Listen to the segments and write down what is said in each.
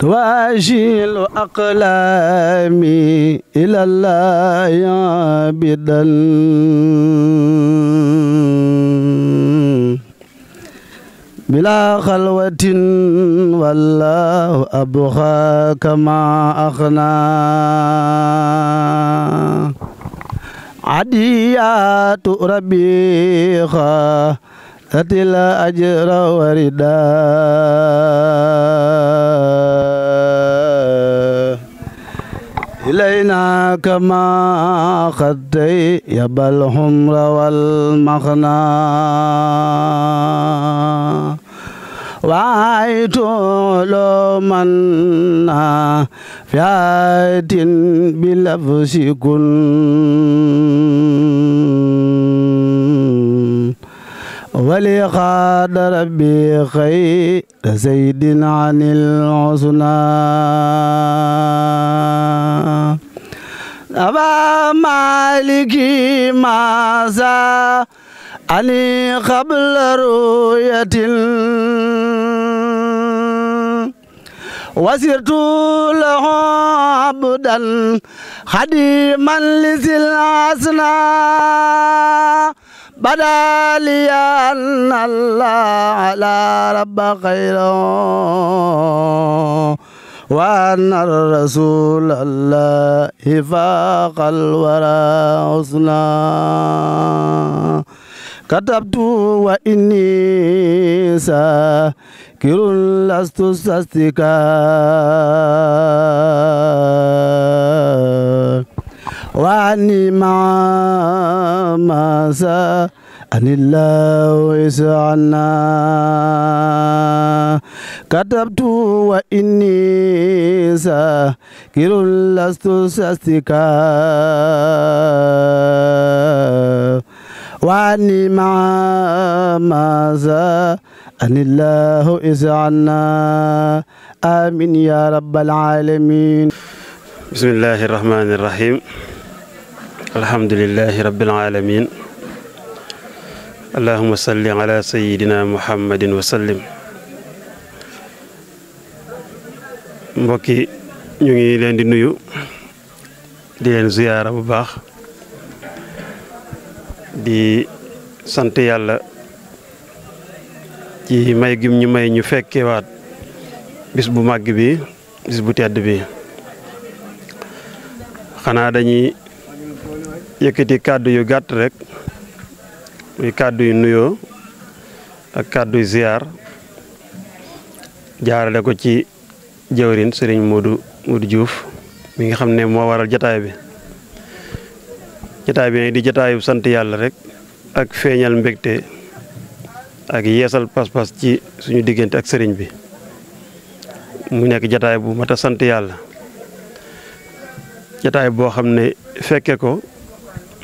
وأشيل أقلامي إلى الله عابدا بلا خلوة والله أبغى كما أغنى عديات ربيخا ذات الأجر وردا إلينا كما خطي يبا الحمر والمغنى وعيت لمنا في عيد بلفظ كن ولقاد ربي خير زيد عن الحسنى أبا مالكي ماذا أني قبل رؤية وسرت له عبدا خديما لذي الحسنى بدا لي أن الله على رب خيره وأن الرسول الله فاق الورى حسنا كتبت وإني ساكر لست ساستكا وعني مع ما أن الله يسعنا كتبت وإني ساكر لست ساستكا وعني مع ما أن الله يسعنا آمين يا رب العالمين. بسم الله الرحمن الرحيم. الحمد لله رب العالمين. اللهم صل على سيدنا محمد وسلم. mbokki ñu ngi leen di nuyu di leen ziyaara bu baax di sant yàlla ci may gim ñu may ñu fekkewaat bis bu màgg bi bis bu tedd bi xanaa dañuy yëkkati kàddu yu gàtt rek muy kàddu yu nuyoo ak kàddu yu ziyaar jaarale ko ci jawrin sëriñ Modou Diouf mi nga xam ne moo waral jataay bi di jataayu sant yàlla rek ak feeñal mbégte ak yeesal pas-pas ci suñu diggante ak sëriñ bi mu nekk jataay bu mat a sant yàlla jataay boo xam ne fekke ko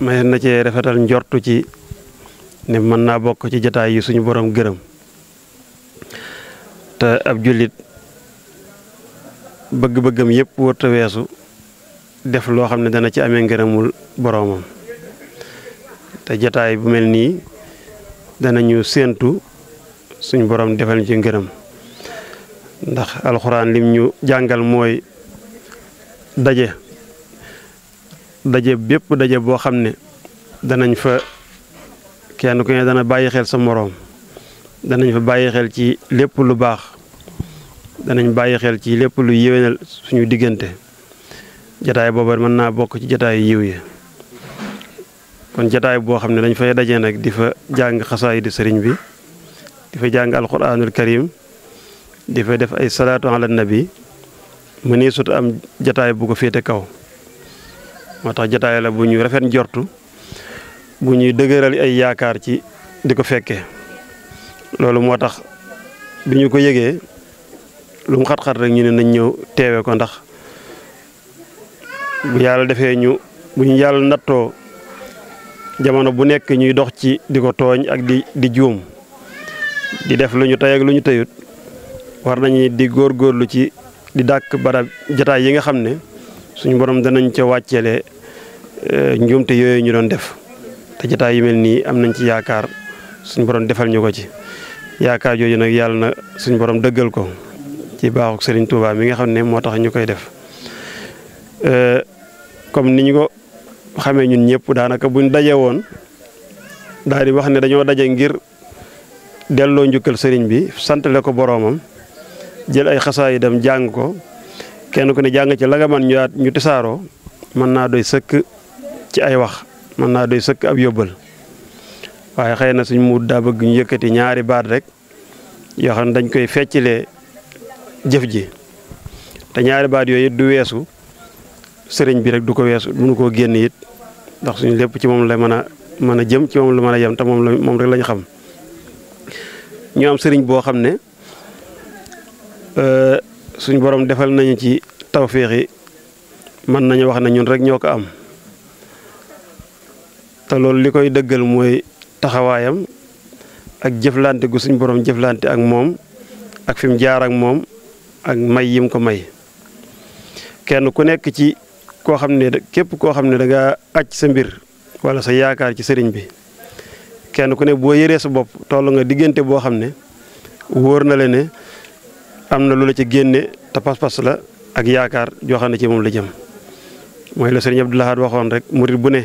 may na cee rafetal njortu ci ne mën naa bokk ci jataay yi suñu borom gërëm te ab jullit bëgg-bëggam yëpp wërta weesu def loo xam ne dana ci amee ngërëmul boromam te jataay bu mel nii danañu séentu suñu borom defal ci ngërëm ndax alxuraan lim ñu jàngal mooy daje bépp daje boo xam ne danañ fa kenn ku ne dana bàyyi xel sa moroom danañ fa bàyyi xel ci lépp lu baax danañ bàyyi xel ci lépp lu yéwénal suñu diggante jataay booba mën naa bokk ci jataay yiw yi kon jataay boo xam ne dañ fay daje nag di fa jàng xasaay di sëriñ bi di fa jàng alquranul karim di fa def ay salaatu ala nabi mu nii sut am jataay bu ko féete kaw moo tax jataay la bu ñu rafet njortu bu ñuy dëgëral ay yaakaar ci di ko fekkee loolu moo tax bi ñu ko yëgee lu mu xat-xat rek ñu ne nañ ñëw teewe ko ndax bu yàlla defee bu ñu yàlla nattoo jamono bu nekk ñuy dox ci di ko tooñ ak di juum di def lu ñu tey ak lu ñu teyut war nañu di góorgóorlu ci di dàkk barab jataay yi nga xam ne suñu borom danañ ca wàcceele njuumte yooyu ñu doon def te jataay yu mel nii am nañ ci yaakaar suñu borom defal ñu ko ci yaakaar jooju nag yàlla na suñu borom dëggal ko ci baaxuk Serigne Touba mi nga xam ne moo tax ñu koy def comme ni ñu ko xamee ñun ñëpp daanaka buñ daje woon daal di wax ne dañoo daje ngir delloo njukkal sëriñ bi santale ko boroomam jël ay xasaay dem jàng ko kenn ku ne jàng ci la nga man ñu tisaaroo mën naa doy sëkk ci ay wax mën naa doy sëkk ab yóbbal waaye xëy na suñ mu daa bëgg ñu yëkkati ñaari baat rek yoo xam ne dañ koy feccilee jëf ji te ñaari baat yooyu du weesu sëriñ bi rek du ko weesu mënu koo génn it ndax suñu lépp ci moom la mën a jëm ci moom la mën a yem te moom rek lañ xam ñu am sëriñ boo xam ne suñu borom defal nañu ci tawféex yi mën nañu wax ne ñun rek ñoo ko am te loolu li koy dëggal mooy taxawaayam ak jëflante gu suñu borom jëflante ak moom ak fi mu jaar ak moom ak may yim ko may kenn ku nekk ci koo xam ne képp koo xam ne da nga aj sa mbir wala sa yaakaar ci sëriñ bi kenn ku ne boo yëree sa bopp toll nga diggante boo xam ne wóor na la ne am na lu la ci génne te pas-pas la ak yaakaar joo xam ne ci moom la jëm mooy la sëriñ Abdou Lahad waxoon rek murit bu ne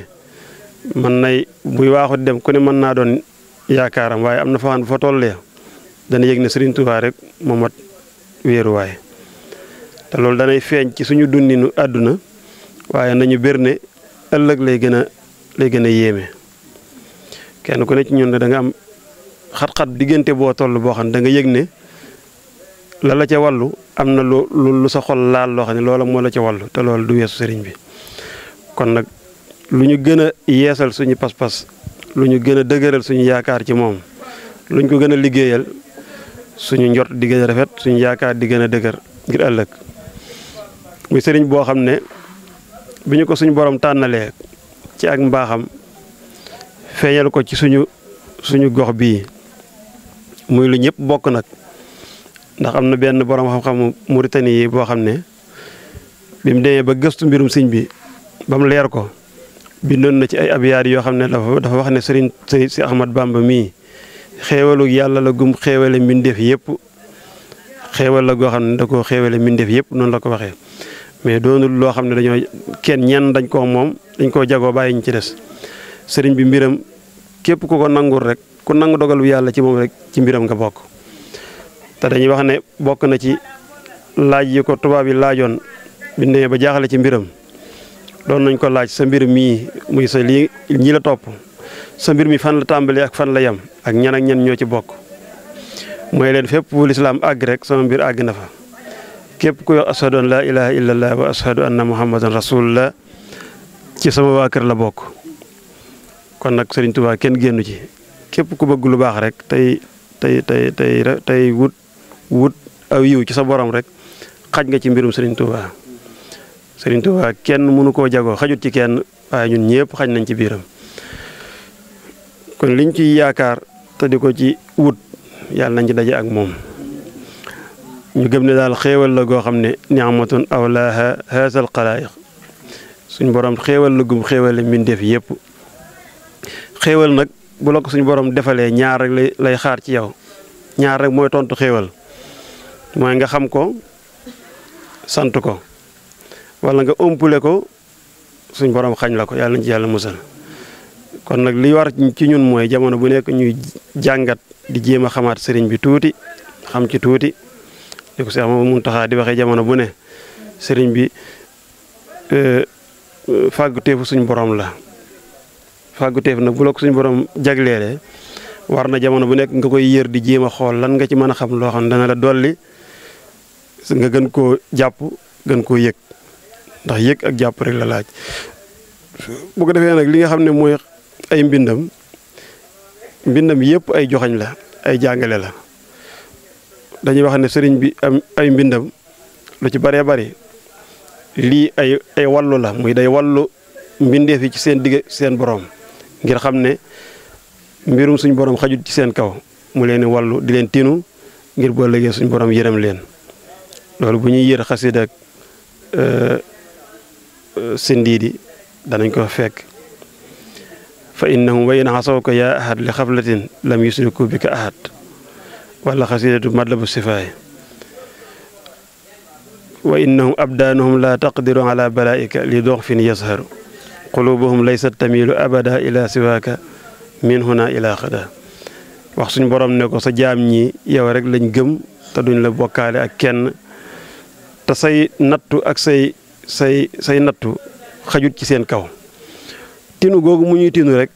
mën nay buy waaxu dem ku ne mën naa doon yaakaaram waaye am na fa xam ne fa tollee dana yëg ne sëriñ Tuubaa rek moo mat wéeruwaay te loolu danay feeñ ci suñu dundinu àdduna waaye nañu bir ne ëllëg lay gën a yéeme kenn ku ne ci ñun ne da nga am xat-xat diggante boo toll boo xam ne da nga yëg ne la la ca wàllu am na lu sa xol laal loo xam ne loola moo la ca wàllu te loolu du weesu sëriñ bi kon nag lu ñu gën a yeesal suñu pas-pas lu ñu gën a dëgëral suñu yaakaar ci moom lu ñu ko gën a liggéeyal suñu njort di gën a rafet suñu yaakaar di gën a dëgër ngir ëllëg muy sëriñ boo xam ne bi ñu ko suñu borom tànnalee ci ak mbaaxam feeñal ko ci suñu gox bii muy lu ñëpp bokk nag ndax am na benn borom xam-xamu Mauritanie yi boo xam ne bi mu demee ba gëstu mbirum sëñ bi ba mu leer ko bindoon na ci ay abiyaat yoo xam ne dafa wax ne sëriñ si Ahmad Bamba mii xéewalu yàlla la gum xéewale mbindeef yëpp xéewal la goo xam ne da koo xéewale mbindeef yëpp noonu la ko waxee mais doonul loo xam ne dañoo ñenn dañ koo moom dañ koo jagoo bàyyi ñu ci des sëriñ bi mbiram képp ku ko nangul rek ku nangu dogalu yàlla ci moom rek ci mbiram nga bokk te dañuy wax ne bokk na ci laaj yi ko tubaab yi laajoon bi ne ba jaaxale ci mbiram doon nañ ko laaj sa mbir mii muy sa lii ñi la topp sa mbir mi fan la tàmbalee ak fan la yem ak ñan ñoo ci bokk mooy leen fépp fu lislaam àgg rek sama mbir àgg na fa képp ku wax ashadu an laa ilaha illallah wa ashadu anna muhammadan rasulullah ci sama waa kër la bokk kon nag Sëriñ Tuubaa kenn génnu ci képp ku bëgg lu baax rek tey wut aw yiw ci sa borom rek xaj nga ci mbirum Sëriñ Tuubaa Sëriñ Tuubaa kenn mënu koo jagoo xajut ci kenn waaye ñun ñëpp xaj nañ ci biiram kon liñ ci yaakaar te di ko ci wut yàlla nañ ci daje ak moom ñu gëm ne daal xéewal la goo xam ne ni'matun awlaaha haasal xalaayiq suñ borom xéewal la gum xéewale mbindeef yëpp xéewal nag bu la ko suñu borom defalee ñaar rek lay xaar ci yow ñaar rek mooy tontu xéewal mooy nga xam ko sant ko wala nga ëmpule ko suñ borom xañ la ko yàlla nañ ci yàlla musal kon nag li war ci ñun mooy jamono bu nekk ñuy jàngat di jéem a xamaat sëriñ bi tuuti xam ci tuuti di ko Seex Muntaxa di waxee jamono bu ne sëriñ bi fàgguteefu suñ borom la fàgguteef nag bu la ko suñ borom jagleele war na jamono bu nekk nga koy yër di jéem a xool lan nga ci mën a xam loo xam ne dana la dolli nga gën koo jàpp gën koo yëg ndax yëg ak jàpp rek la laaj bu ko defee nag li nga xam ne mooy ay mbindam yëpp ay joxañ la ay jàngale la dañuy wax ne sëriñ bi am ay mbindam lu ci baree bari lii ay wallu la muy day wallu mbindeef yi ci seen digg seen borom ngir xam ne mbirum suñ borom xajut ci seen kaw mu leen wallu di leen tinu ngir boo léegi suñ borom yërëm leen loolu bu ñuy yër xasida ak sindiidi danañ ko fekk fa innahum wa in xasawka yaa ahad li xaflatin lam yusriku bika ahad wala xasidatu madlabu sifaay wa innahum abdaanahum la taqdiru ala balaika li doxfin yazharu qulubuhum laysat tamilu abada ila siwaaka min huna ila xada wax suñ borom ne ko sa jaam ñi yow rek lañ gëm te duñ la bokkaale ak kenn te say nattu ak say nattu xajut ci seen kaw tinu googu mu ñuy tinu rek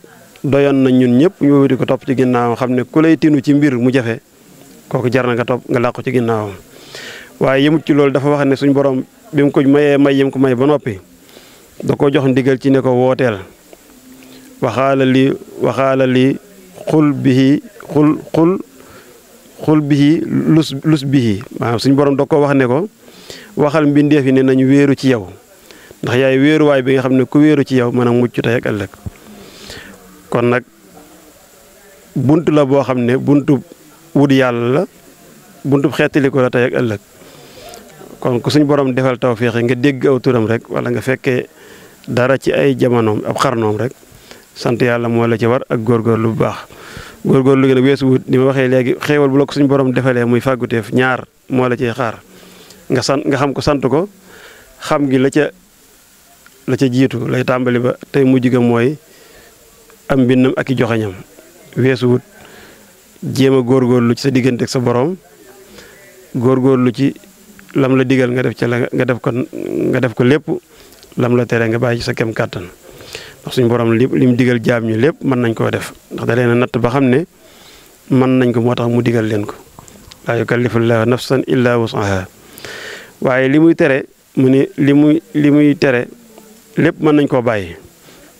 doyoon na ñun ñëpp ñu wëri ko topp ci ginnaawam xam ne ku lay tinu ci mbir mu jafe kooku jar na nga làqu ci ginnaawam waaye yëmut ci loolu dafa wax ne suñ borom bi mu ko mayee may yëm ko may ba noppi da ko jox ndigal ci ne ko wooteel waxaala li xul bihi lus bihi maanaam suñ borom da ko wax ne ko waxal mbindeef yi ne nañu wéeru ci yow ndax yaay wéeruwaay bi nga xam ne ku wéeru ci yow mën a mucc tey ak ëllëg kon nag bunt la boo xam ne buntu wut yàlla la buntu xeetali ko la tey ak ëllëg kon ku suñ borom defal tawféex nga dégg aw turam rek wala nga fekkee dara ci ay jamonoom ab xarnoom rek sant yàlla moo la ci war ak góorgóorlu bu baax góorgóorlu gi nag weesu wut ni ma waxee léegi xéewal bu la ko suñ borom defalee muy fàgguteef ñaar moo la ciy xaar nga xam ko sant ko xam gi la ca jiitu lay tàmbali ba tey mujj ga mooy am mbindam ak i joxeñam weesu wut jéem a góorgóorlu ci sa diggante ak sa borom góorgóorlu ci lam la digal nga def ca la nga def ko lépp lam la tere nga bàyyi ci sa kem kàttan ndax suñu borom lim digal jaam ñi lépp mën nañ koo def ndax da leen a natt ba xam ne mën nañ ko moo tax mu digal leen ko laa yukallifullahu nafsan illa wusaha waaye li muy tere mu ne li muy tere lépp mën nañ koo bàyyi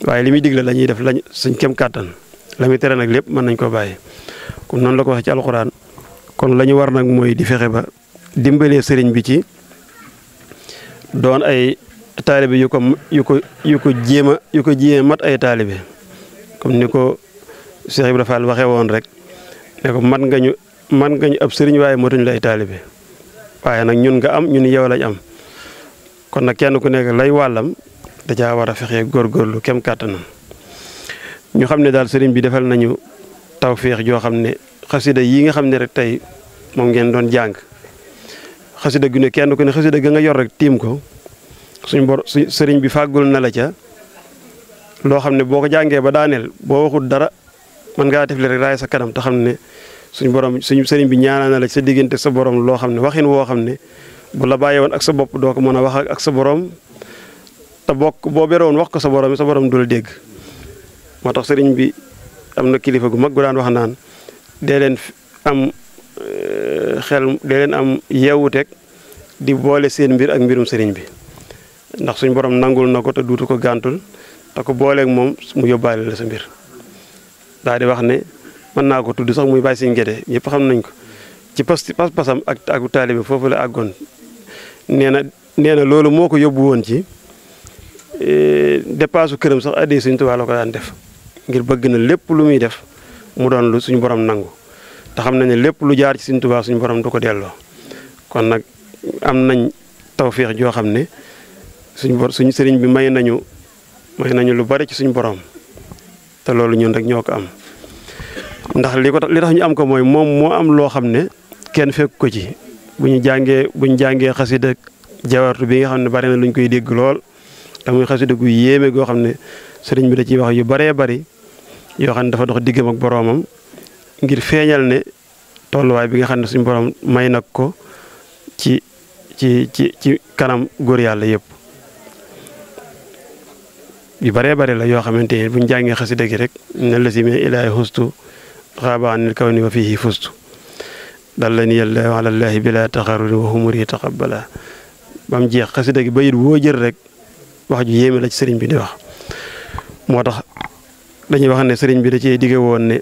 waaye li muy digle la ñuy def lañ suñ kem kàttan la muy tere nag lépp mën nañ koo bàyyi comme noonu la ko waxee ci alxuraan kon la ñu war nag mooy di fexe ba dimbalee sëriñ bi ci doon ay taalibe yu ko jéem a mat ay taalibe comme ni ko Cheikh Ibrahima Fall waxee woon rek ne ko man nga ñu ab sëriñ waaye matuñ la ay taalibe waaye nag ñun nga am ñun yow lañ am kon nag kenn ku nekk lay wàllam da caa war a fexe góorgóorlu kem kàttanam ñu xam ne daal sëriñ bi defal nañu tawféex joo xam ne xasida yi nga xam ne rek tey moom ngeen doon jàng xasida gu ne kenn ku ne xasida ga nga yor rek tiim ko sëriñ bi fàggul na la ca loo xam ne boo ko jàngee ba daaneel boo waxul dara mën ngaa def rek raay sa kanam te xam ne suñu sëriñ bi ñaanal na la sa diggante sa borom loo xam ne waxin woo xam ne bu la bàyyee woon ak sa bopp doo ko mën a wax ak sa borom te boo beroon wax ko sa borom du la dégg. moo tax sëriñ bi am na kilifa gu mag gu daan wax naan dee leen am dee leen am yeewuteeg di boole seen mbir ak mbirum sëriñ bi ndax suñ borom nangul na ko te duutu ko gàntul te ko booleeg moom mu yóbbaale la sa mbir daal di wax ne mën naa ko tudd sax muy bàyyi siñ géde ñëpp xam nañ ko ci pas-pasam ak taalibe foofu la àggoon nee na loolu moo ko yóbbu woon ci dépasse këram sax addi suñ Tuubaa la ko daan def ngir bëgg na lépp lu muy def mu doon lu suñu borom nangu te xam nañ ne lépp lu jaar ci suñ Tuubaa suñu borom du ko delloo kon nag am nañ tawféex joo xam ne suñu sëriñ bi may nañu lu bari ci suñu borom te loolu ñun rek ñoo ko am ndax li tax ñu am ko mooy moom moo am loo xam ne kenn fekk ko ci bu ñu jàngee xasida jawartu bi nga xam ne bari na lu ñu koy dégg lool te muy xasida gu yéeme goo xam ne sëriñ bi da ciy wax yu baree bari yoo xam ne dafa dox diggam ak boroomam ngir feeñal ne tolluwaay bi nga xam ne suñu borom may nag ko ci kanam góor yàlla yëpp yu baree bari la yoo xamante ni buñ jàngee xasida gi rek ne la si me ilaahi xustu xaabaanil kaw ni wa fihi fustu dalla ni yàlla alallaahi bila taxaruri wa humuri taqabbala ba mu jeex xasida gi bayit woo jël rek wax ju yéeme la ci sëriñ bi di wax moo tax dañuy wax ne sëriñ bi da cee digge woon ne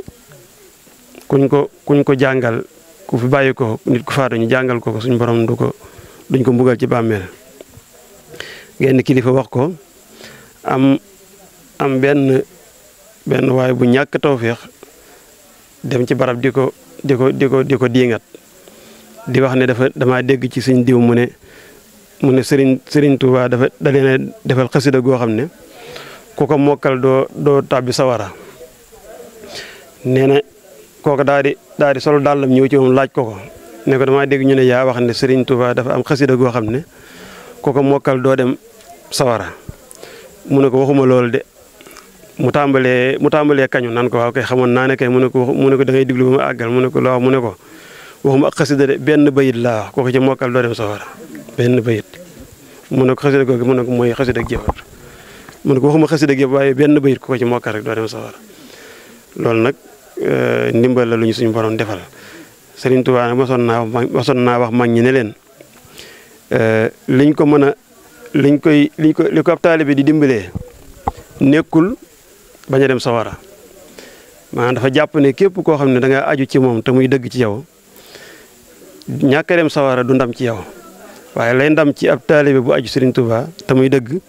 kuñ ko jàngal ku fi bàyyi ko nit ku faatu ñu jàngal ko suñu borom duñ ko mbugal ci bàmmeel genn kilifa wax ko am benn waaye bu ñàkk tawféex dem ci barab di ko diingat di wax ne dama dégg ci suñ diw mu ne sëriñ Tuubaa da leen a defal xasida goo xam ne ku ko mokkal doo tàbbi sawara nee na kooku daal di solo dàllam ñëw ci moom laaj ko ne ko damaa dégg ñu ne yaa wax ne Serigne Touba dafa am xasida goo xam ne ku ko mokkal doo dem sawara mu ne ko waxuma loolu de mu tàmbalee kañu naan ko waaw kay xamoon naa ne kay mu ne ko da ngay diglu ba ma àggal mu ne ko loo mu ne ko waxuma ak xasida de benn bayit laa wax ku ko ci mokkal doo dem sawara benn bayit mu ne ko xasida googu mu ne ko mooy xasida ak jëfar mu ne ko waxuma xasida ak jëf waaye benn bayit ku ko ci mokkal rek doo dem sawara loolu nag ndimbal la lu ñu suñu borom defal Serigne Touba nag mosoon naa wax mag ñi ne leen li ko ab taalibe di dimbalee nekkul bañ a dem sawara maanaam dafa jàpp ne képp koo xam ne da nga aju ci moom te muy dëgg ci yow ñàkk a dem sawara du ndam ci yow waaye lay ndam ci ab taalibe bu aju Serigne Touba te muy dëgg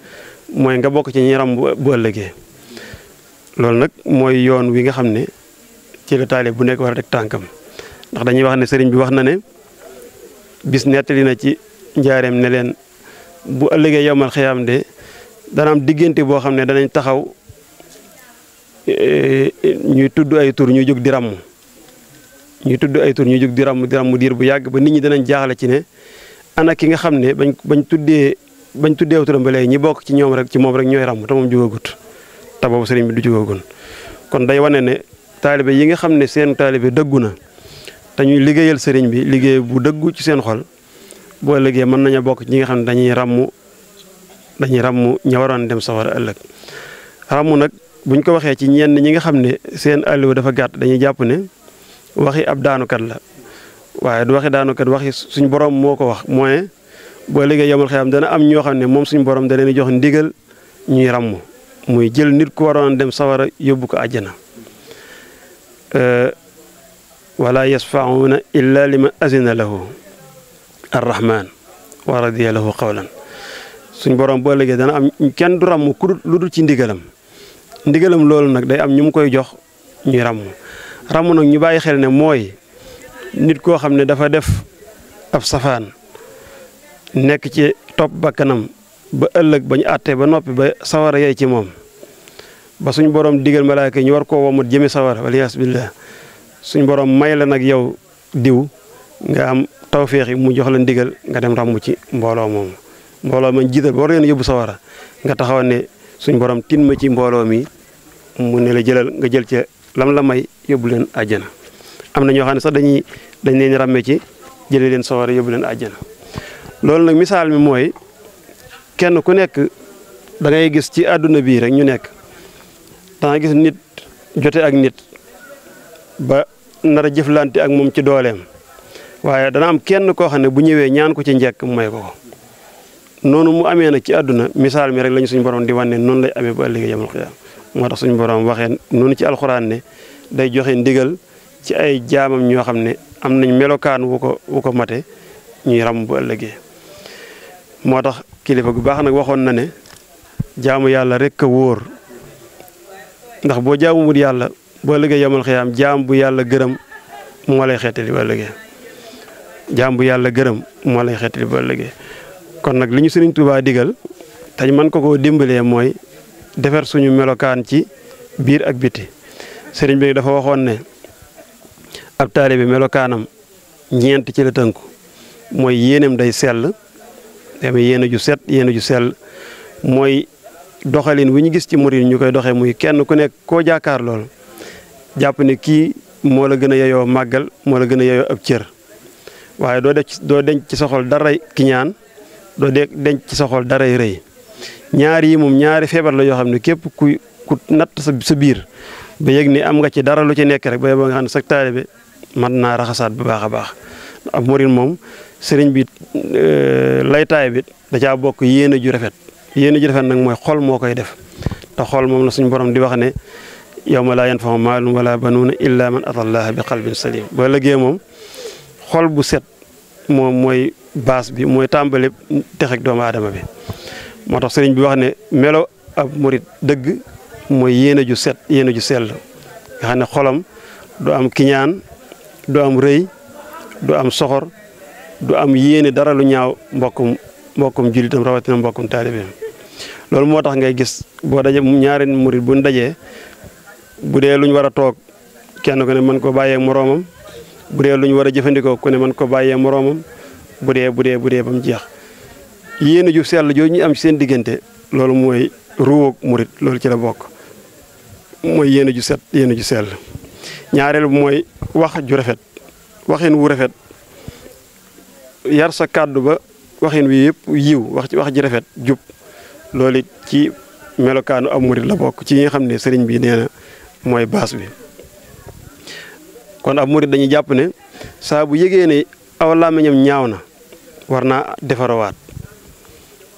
mooy nga bokk ci ñi ram bu ëllëgee loolu nag mooy yoon wi nga xam ne ci la taalibe bu nekk war a teg tànkam ndax dañuy wax ne sëriñ bi wax na ne bis nettali na ci njaareem ne leen bu ëllëgee yowmal xiyaam de dana am diggante boo xam ne danañ taxaw ñuy tudd ay tur ñuy jóg di ràmm di ràmm diir bu yàgg ba nit ñi danañ jaaxle ci ne ana ki nga xam ne bañ tuddee turam ba léegi ñi bokk ci ñoom rek ci moom rek ñooy ràmm te moom jugagut te boobu sëriñ bi du jugagun kon day wane ne taalibe yi nga xam ne seen taalibe dëggu na te ñuy liggéeyal sëriñ bi liggéey bu dëggu ci seen xol boo liggéey mën nañu bokk ci ñi nga xam ne dañuy ràmm ña waroon dem sawara ëllëg ràmm nag buñ ko waxee ci ñenn ñi nga xam ne seen àlluwa dafa gàtt dañuy jàpp ne waxi ab daanukat la waaye du waxi daanukat waxi suñ borom moo ko wax mooy boo liggéey yomal xiyam dana am ñoo xam ne moom suñ borom da leen jox ndigal ñuy ràmm muy jël nit ku waroon dem sawara yóbbu ko àjjana wala yasfauna illa liman azina lahu arrahman wa radiya lahu qawlan suñ borom boo liggéey dana am kenn du ràmm ku lu dul ci ndigalam loolu nag day am ñu mu koy jox ñuy ràmm nag ñu bàyyi xel ne mooy nit koo xam ne dafa def ab safaan nekk ci topp bakkanam ba ëllëg ba ñu àttee ba noppi ba sawara yey ci moom ba suñ borom digal malaaka ñu war koo womut jëmi sawara waliyaas billah suñ borom may la nag yow diw nga am tawféex yi mu jox la ndigal nga dem ràmm ci mbooloo moomu mbooloo ma jiital ba war leen yóbbu sawara nga taxaw ne suñ borom tin ma ci mbooloo mi mu ne la jëlal nga jël ca lam la may yóbbu leen àjjana am na ñoo xam ne sax dañ leen ràmme ci jëlee leen sawara yóbbu leen àjjana loolu nag misaal mi mooy kenn ku nekk da ngay gis ci àdduna bii rek ñu nekk da nga gis nit jote ak nit ba nar a jëflante ak moom ci dooleem waaye dana am kenn koo xam ne bu ñëwee ñaan ko ci njekk mu may ko noonu mu amee nag ci àdduna misaal mi rek lañu suñu borom di wane noonu lay amee ba ëllëgee yamal xiyaam moo tax suñu borom waxee noonu ci alxuraan ne day joxe ndigal ci ay jaamam ñoo xam ne am nañ melokaan wu ko mate ñuy ràmm bu ëllëgee moo tax kilifa gu baax nag waxoon na ne jaamu yàlla rek a wóor ndax boo jaamumut yàlla bu ëllëgee yamal xiyaam jaam bu yàlla gërëm moo lay xeetali bu ëllëgee jaam bu yàlla gërëm moo lay xeetali bu ëllëgee kon nag li ñu Sëriñ Tuubaa digal tañ man ko dimbalee mooy defar suñu melokaan ci biir ak biti sëriñ bi dafa waxoon ne ab taalibe melokaanam ñeent ci la tënku mooy yéeneem day sell dama yéene ju set yéene ju sell mooy doxalin wu ñu gis ci murid ñu koy doxee muy kenn ku nekk koo jaakaar lool jàpp ne kii moo la gën a yeyoo màggal moo la gën a yeyoo ab cër waaye doo denc ci sa xol daray kiñaan doo denc ci sa xol daray rëy ñaari yi moom ñaari feebar la yoo xam ne képp ku natt sa biir ba yëg ni am nga ci dara lu ci nekk rek ba nga xam ne sa taalibe mën naa raxasaat bu baax a baax ab murid moom sëriñ bi laytaay bi da caa bokk yéene ju rafet nag mooy xol moo koy def te xol moom la suñu borom di wax ne yawma laa yanfa'u maalun wala banuuna illa man ata allaha bi qalbin salim boo lëggee moom xol bu set moom mooy baas bi mooy tàmbali texeg doomu aadama bi moo tax sëriñ bi wax ne melo ab murid dëgg mooy yéene ju set yéene ju sell nga xam ne xolam du am kiñaan du am rëy du am soxor du am yéene dara lu ñaaw mbokkum jullitam rawatina mbokkum taalibeem loolu moo tax ngay gis boo daje ñaari murid buñ dajee bu dee luñ war a toog kenn ko ne mën ko bàyyeeg moroomam bu dee lu ñu war a jëfandikoo ku ne man ko bàyyee moroomam bu dee ba mu jeex yéene ju sell jooju ñu am ci seen diggante loolu mooy ruuwoog murit loolu ci la bokk mooy yéene ju set yéene ju sell ñaareel bu mooy wax ju rafet waxin wu rafet yar sa kàddu ba waxin wi yëpp yiw wax ji rafet jub loolu ci melokaanu am murit la bokk ci yi nga xam ne sëriñ bi nee na mooy baas bi kon ab murit dañuy jàpp ne saa bu yëgee ne aw làmmiñam ñaaw na war naa defarawaat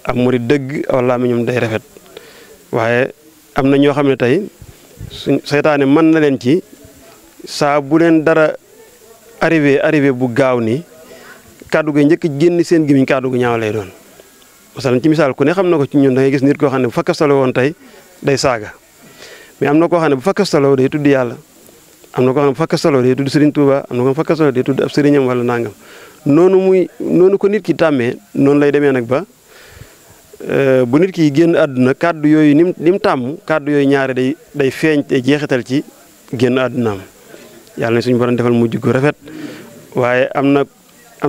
ab murit dëgg aw làmmiñam day rafet waaye am na ñoo xam ne tey seytaane mën na leen ci saa bu leen dara arrivé bu gaaw ni kàddu gi njëkk génn seen gémmiñ kàddu gu ñaaw lay doon masalan ci misaal ku ne xam na ko ci ñun da ngay gis nit koo xam ne bu fakkastaloo woon tey day saaga mais am na koo xam ne bu fakkastaloo day tudd yàlla am na koo xam ne bu fakkastaloo day tudd Serigne Touba am na koo xam ne bu fakkastaloo day tudd ab sëriñam wala nangam noonu ko nit ki tàmmee noonu lay demee nag ba bu nit ki génn àdduna kàddu yooyu ni mu tàmm kàddu yooyu ñaare day feeñ te jeexital ci génn àddunaam yàlla na suñu borom defal mujj gu rafet waaye am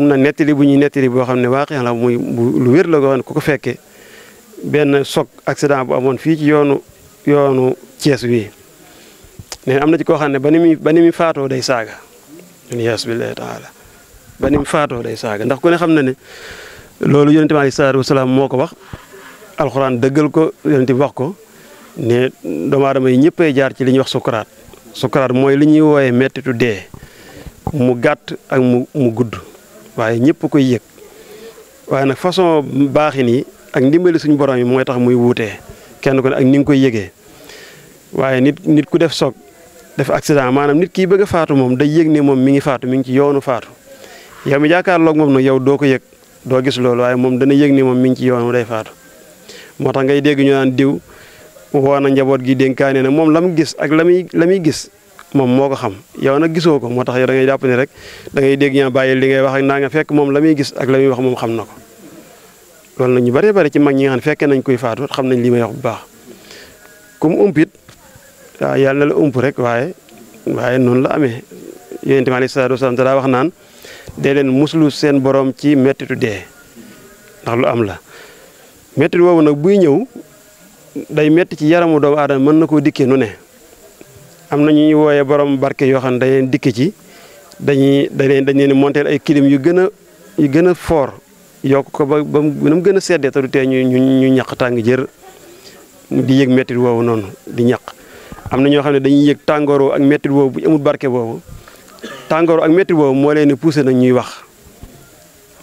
na nettali bu ñuy nettali boo xam ne waaqi la muy lu wér la ko xam ne ku ko fekkee benn choc accident bu amoon fii ci yoonu Thiès wi nee am na ci koo xam ne ba ni muy faatoo day saaga yaas billahi taala ba ni mu faatoo day saaga ndax ku ne xam na ne loolu yonente bi alayhi salaatu wasalaam moo ko wax alxuraan dëggal ko yonente bi wax ko ne doomu aadama yi ñëppay jaar ci li ñuy wax sukuraat mooy li ñuy wooyee mettitu dee mu gàtt ak mu gudd waaye ñëpp koy yëg waaye nag façon baaxin yi ak ndimbali suñu borom yi mooy tax muy wuutee kenn ko ne ak ni nga koy yëgee waaye nit ku def soog def accident maanaam nit kii bëgg a faatu moom day yëg ne moom mi ngi faatu mi ngi ci yoonu faatu yow mi jàkkaarloog moom nag yow doo ko yëg doo gis loolu waaye moom dana yëg ni moom mi ngi ci yoonu day faatu moo tax ngay dégg ñu naan diw woo na njaboot gi dénkaane na moom la mu gis ak la muy gis moom moo ko xam yow nag gisoo ko moo tax yow da ngay jàpp ne rek da ngay dégg ñaa bàyyi li ngay wax ak naa nga fekk moom la muy gis ak la muy wax moom xam na ko loolu nag ñu bëree bëri ci mag ñi nga xam ne fekkee nañ koy faatu xam nañ li may wax bu baax comme umpit waaw yàlla na la ump rek waaye noonu la amee yonent bi alayhi salaatu wasalaam daa wax naan dee leen muslu seen borom ci mettitu dee ndax lu am la mettit woowu nag buy ñëw day metti ci yaramu doomu aadama mën na koo dikkee nu ne am na ñuy wooyee borom barke yoo xam ne dañ leen dikke ci dañ leen monteel ay kilim yu gën a fort yokk ko ba mu gën a seddee te du tee ñu ñaq tàng jër di yëg mettit woowu noonu di ñaq am na ñoo xam ne dañuy yëg tàngoor ak mettit woowu bu amul barke boobu tàngoor ak mettit boobu moo leen di poussé nag ñuy wax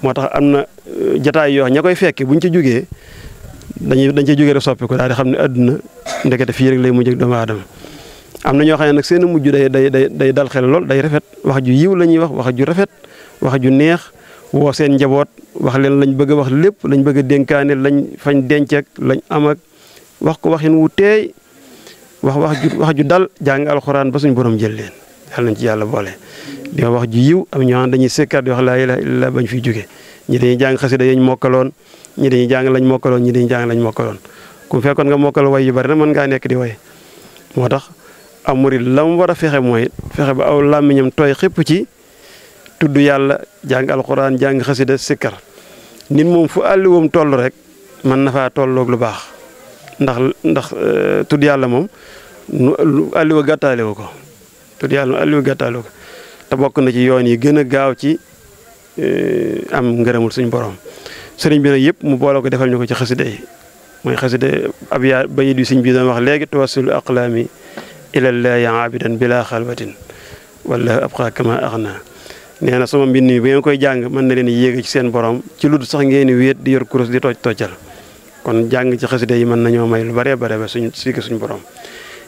moo tax am na jataay yoo xam ña koy fekke buñ ci jógee dañ ci jógee rek soppi ko daal di xam ne àdduna ndekete fii rek lay mujj ak doomu aadama am na ñoo xam ne nag seen mujj day dal xel lool day rafet wax ju yiw la ñuy wax ju rafet wax ju neex woo seen njaboot wax leen lañ bëgg a wax lépp lañ bëgg a dénkaane lañ fañ denc ak lañ am ak wax ko waxin wu teey wax ju dal jàng alxuraan ba suñ borom jël leen yàlla nañ ci yàlla boole. di wax ju yiw am ñoo xam dañuy sekkat di wax laa ilaaha illallaah bañ fiy jóge ñi dañuy jàng xasida yañ mokkaloon ñi dañuy jàng lañ mokkaloon ñi dañuy jàng lañ mokkaloon ku fekkoon nga mokkal way yu bari na mën ngaa nekk di way moo tax am murid la mu war a fexe mooy fexe ba aw làmmiñam tooy xëpp ci tudd yàlla jàng alxuraan jàng xasida sikkar nit moom fu àlliwoom toll rek mën na faa tolloog lu baax ndax tudd yàlla moom nu àlliwa gàttaalewu ko tudd yàlla moom àlliwa gàttaalewu ko te bokk na ci yoon yi gën a gaaw ci am ngërëmul suñu borom sëriñ bi nag yëpp mu boole ko defal ñu ko ci xasida yi mooy xasida ab yaa bayit yu sëriñ bi doon wax léegi tuwassilu aqlaami ilallaahi aabidan bila xalwatin wala abqa kama axna nee na sama mbind mi bu ngeen koy jàng mën na leen yéege ci seen borom ci lu sax ngeen di wéet di yor kurus di toccal kon jàng ci xasida yi mën nañoo may lu bare bare ba suñu borom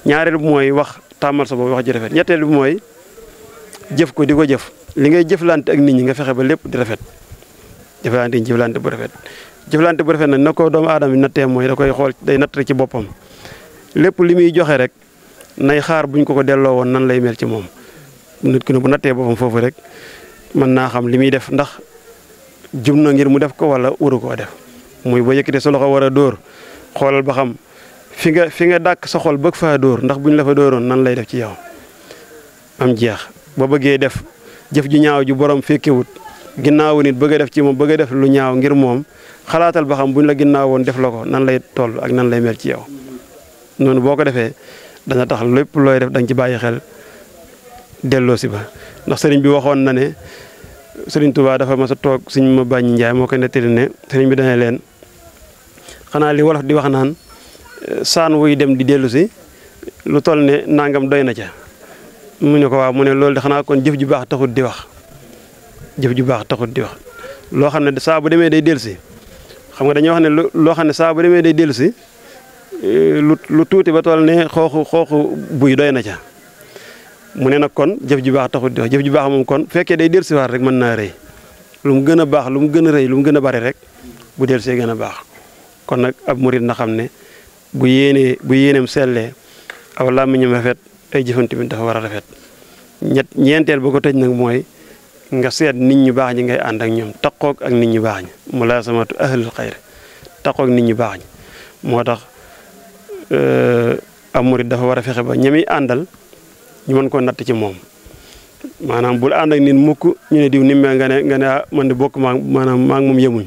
ñaareel bi mooy wax tàmmal sa bopp wax ji rafet ñetteel bi mooy jëf ko di ko jëf li ngay jëflante ak nit ñi nga fexe ba lépp di rafet jëflante bu rafet nag na ko doomu aadama yi nattee mooy da koy xool day natt ci boppam lépp li muy joxe rek nay xaar buñ ko delloo woon nan lay mel ci moom nit ki ne bu nattee boppam foofu rek mën naa xam li muy def ndax jum na ngir mu def ko wala waru koo def muy ba yëkkatee sa loxo war a dóor xoolal ba xam fi nga dàkk sa xol bëgg faa dóor ndax buñ la fa dóoroon nan lay def ci yow am jeex ba bëggee def jëf ju ñaaw ju borom fekkewut ginnaawu nit bëgg a def ci moom bëgg a def lu ñaaw ngir moom xalaatal ba xam buñ la ginnaawoon def la ko nan lay toll ak nan lay mel ci yow noonu boo ko defee dana tax lépp looy def da nga ci bàyyi xel delloo si ba ndax sëriñ bi waxoon na ne sëriñ Touba dafa mas a toog suñ ma bàññi njaay moo koy nettali ne sëriñ bi dana leen xanaa li wolof di wax naan saan wuy dem di dellu si lu toll ne nangam doy na ca mu ne ko waaw mu ne loolu de xanaa kon jëf ju baax taxut di wax jëf ju baax taxut di wax loo xam ne saa bu demee day dellu si xam nga dañuy wax ne loo xam ne saa bu demee day dellu si lu tuuti ba toll ne xooxu buy doy na ca mu ne nag kon jëf ju baax taxut di wax jëf ju baax moom kon fekkee day dellu si waat rek mën naa rëy lu mu gën a baax lu mu gën a rëy lu mu gën a bari rek bu dellu see gën a baax kon nag ab murit na xam ne bu yéeneem sellee aw làmmiñam rafet ay jëfanti bi dafa war a rafet ñeenteel ba ko tëj nag mooy nga seet nit ñu baax ñi ngay ànd ak ñoom taqoog ak nit ñu baax ñi mulaasamatu ahlul xayr taqoog nit ñu baax ñi moo tax am murit dafa war a fexe ba ñami àndal ñu mën koo natt ci moom maanaam bul ànd ak nit mukk ñu ne diw ni mel nga ne ah man de bokk maa ngi moom yemuñ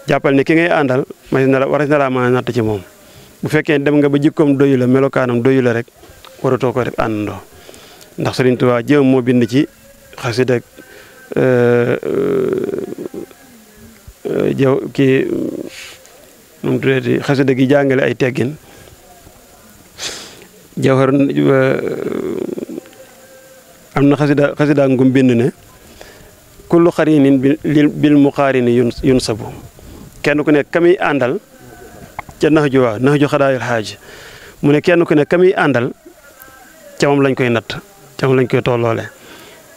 jàppal ne ki ngay àndal war na laa mën a natt ci moom bu fekkee dem nga ba jikkoom doyu la melokaanam doyu la rek waratoo ko def àndandoo ndax Sëriñ Tuubaa jëm moo bind ci xasida jaw kii moom tuddee xasida gi jàngale ay teggin jawhar am na xasida ngum bind ne kullu xarinin bil muqaarini yun sabu kenn ku ne kami àndal ca nax ju xadaayil xaaj mu ne kenn ku ne kami àndal ca moom lañ koy natt ca moom lañ koy tolloole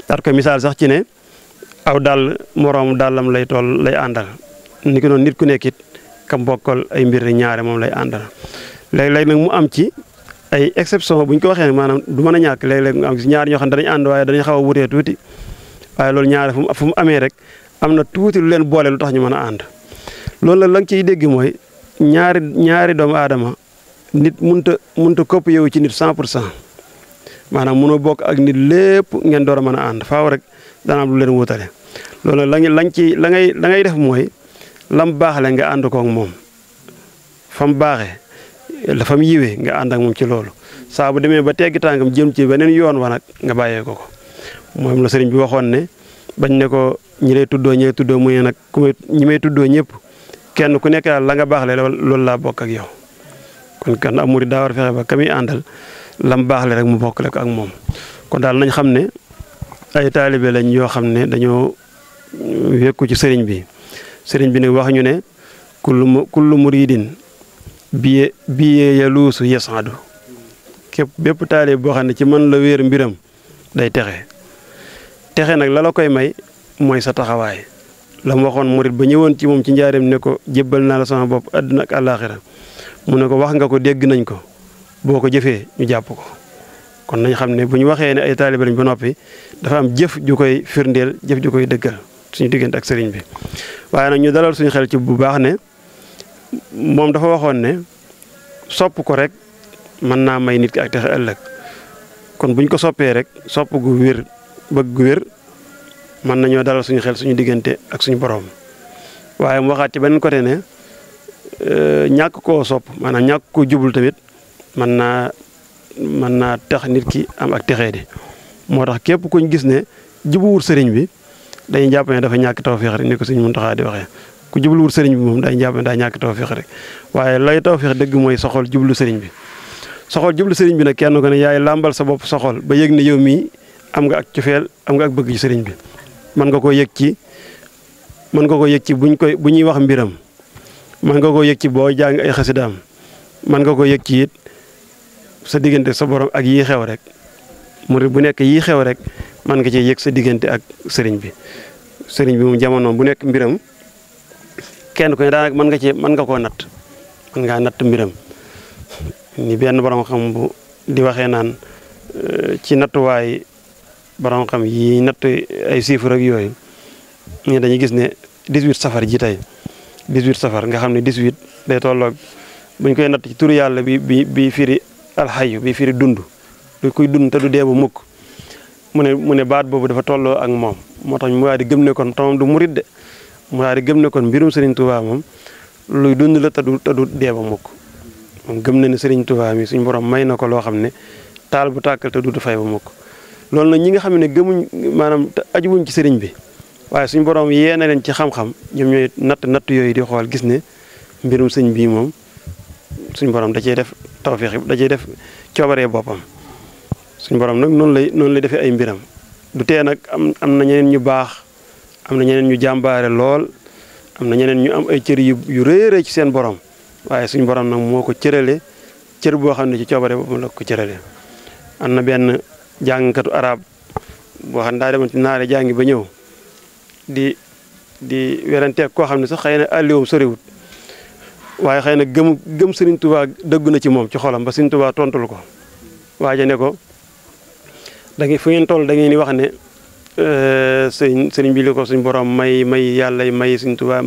dar ko misaal sax ci ne aw dàll moroom dàllam lay àndal ni ko noonu nit ku nekkit kam bokkal ay mbir ñaare moom lay àndal léeg-léeg nag mu am ci ay exception bu ñu ko waxee maanaam du mën a ñàkk léeg-léeg mu am ci ñaar ñoo xam ne danañ ànd waaye dañuy xaw a wutee tuuti waaye loolu ñaare fu mu amee rek am na tuuti lu leen boole lu tax ñu mën a ànd loolu la nga ciy dégg mooy ñaari doomu aadama nit munta kopp yow ci nit 100% maanaam mënoo bokk ak nit lépp ngeen door a mën a ànd faaw rek dana am lu leen wutale loolu la ngay def mooy lam baaxle nga ànd koog moom fam baaxee la fam yiwee nga ànd ak moom ci loolu saa bu demee ba teggi tànkam jëm ci beneen yoon wa nag nga bàyyee ko moom la sëriñ bi waxoon ne bañ ne ko ñi lay tuddoo mu ne nag ñi may tuddoo ñëpp kenn ku nekk daal la nga baaxle loolu laa bokk ak yow kon kan am murid daa war a fexe ba ka muy àndal lam baaxle rek mu bokkale ko ak moom kon daal nañ xam ne ay taalibe lañ yoo xam ne dañoo wekku ci sëriñ bi nag wax ñu ne kullu muridin biye yaluusu yasadu képp bépp taalibe boo xam ne ci man la wéer mbiram day texe nag la koy may mooy sa taxawaay la mu waxoon murid ba ñëwoon ci moom ci njaareem ne ko jébbal naa la sama bopp àdduna ak àllaaxira mu ne ko wax nga ko dégg nañ ko boo ko jëfee ñu jàpp ko kon nañ xam ne bu ñu waxee ne ay taalibe lañ ba noppi dafa am jëf ju koy firndeel jëf ju koy dëggal suñu diggante ak sëriñ bi waaye nag ñu dalal suñu xel ci bu baax ne moom dafa waxoon ne sopp ko rek mën naa may nit ki ak texe ëllëg kon buñ ko soppee rek sopp gu wér bëgg gu wér mën nañoo dalal suñu xel suñu diggante ak suñu borom waaye mu waxaat ci beneen côté ne ñàkk koo sopp maanaam ñàkk koo jublu tamit mën naa tax nit ki am ak texee di moo tax képp kuñ gis ne jubuwul sëriñ bi dañuy jàpp ne dafa ñàkk tawfeex rek ni ko Sëriñ Muntaxa di waxee ku jubluwul sëriñ bi moom dañuy jàpp ne daa ñàkk tawfeex rek waaye lay tawfeex dëgg mooy soxol jublu sëriñ bi soxol jublu sëriñ bi nag kenn ko ne yaay làmbal sa bopp soxol ba yëg ne yow mii am nga ak cofeel am nga ak bëgg ci sëriñ bi mën nga koo yëg ci bu ñuy wax mbiram mën nga koo yëg ci boo jàng ay xasidaam mën nga koo yëg ci it sa diggante sa borom ak yii xew rek murid bu nekk yii xew rek mën nga cee yëg sa diggante ak sëriñ bi moom jamono bu nekk mbiram kenn ku ne daanaka mën nga koo natt mën ngaa natt mbiram ni benn borom xam bu di waxee naan ci nattuwaay borom xam yi natt ay chiffres ak yooyu ñu dañuy gis ne 18 safar ji tey 18 safar nga xam ne 18 day tolloog buñ koy natt ci turu yàlla bi firi alxayu bi firi dund du kuy dund te du dee bu mukk mu ne baat boobu dafa tolloo ak moom moo tax mu daal di gëm ne kon tamam du murit de mu daal di gëm ne kon mbirum Serigne Touba moom luy dund la te du dee ba mukk moom gëm na ne Serigne Touba mi suñu borom may na ko loo xam ne taal bu tàkkal te du fay ba mukk loolu nag ñi nga xam ne gëmuñ maanaam ajuwuñ ci Serigne bi waaye suñu borom yee na leen ci xam-xam ñoom ñooy natt yooyu di xool gis ne mbirum sëñ bii moom suñu borom da cee def tawfeex da cee def coobaree boppam suñu borom nag noonu lay defee ay mbiram du tee nag am na ñeneen ñu baax am na ñeneen ñu jàmbaare lool am na ñeneen ñu am ay cër yu rëy ci seen borom waaye suñu borom nag moo ko cërale cër boo xam ne ci coobare boppam la ko cërale am na benn jàngkatu arab boo xam ne daa demoon ci naare jàngi ba ñëw di weranteeg koo xam ne sax xëy na àlliwoom soriwut waaye xëy na gëm Serigne Touba dëgg na ci moom ci xolam ba Serigne Touba tontul ko waaja ne ko fu ngeen toll da ngeen di wax ne sëriñ bi li ko suñu borom may yàlla may Serigne Touba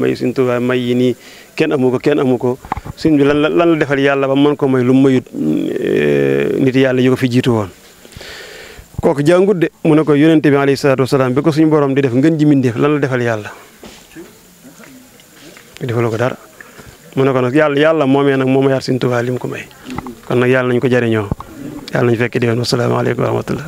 may yi nii kenn amu ko sëriñ bi lan la defal yàlla ba mën ko may lu mu mayut nit yàlla yu ko fi jiitu woon kooku jàngut de mu ne ko yonente bi alayhi salaatu wasalaam bi ko suñu borom di def ngeen ji mindeef lan la defal yàlla defaloo ko dara mu ne ko nag yàlla moomee nag mooma yar Serigne Touba li mu ko may kon nag yàlla nañ ko jariñoo yàlla nañ fekk déwén wasalaamaaleykum wa rahmatullah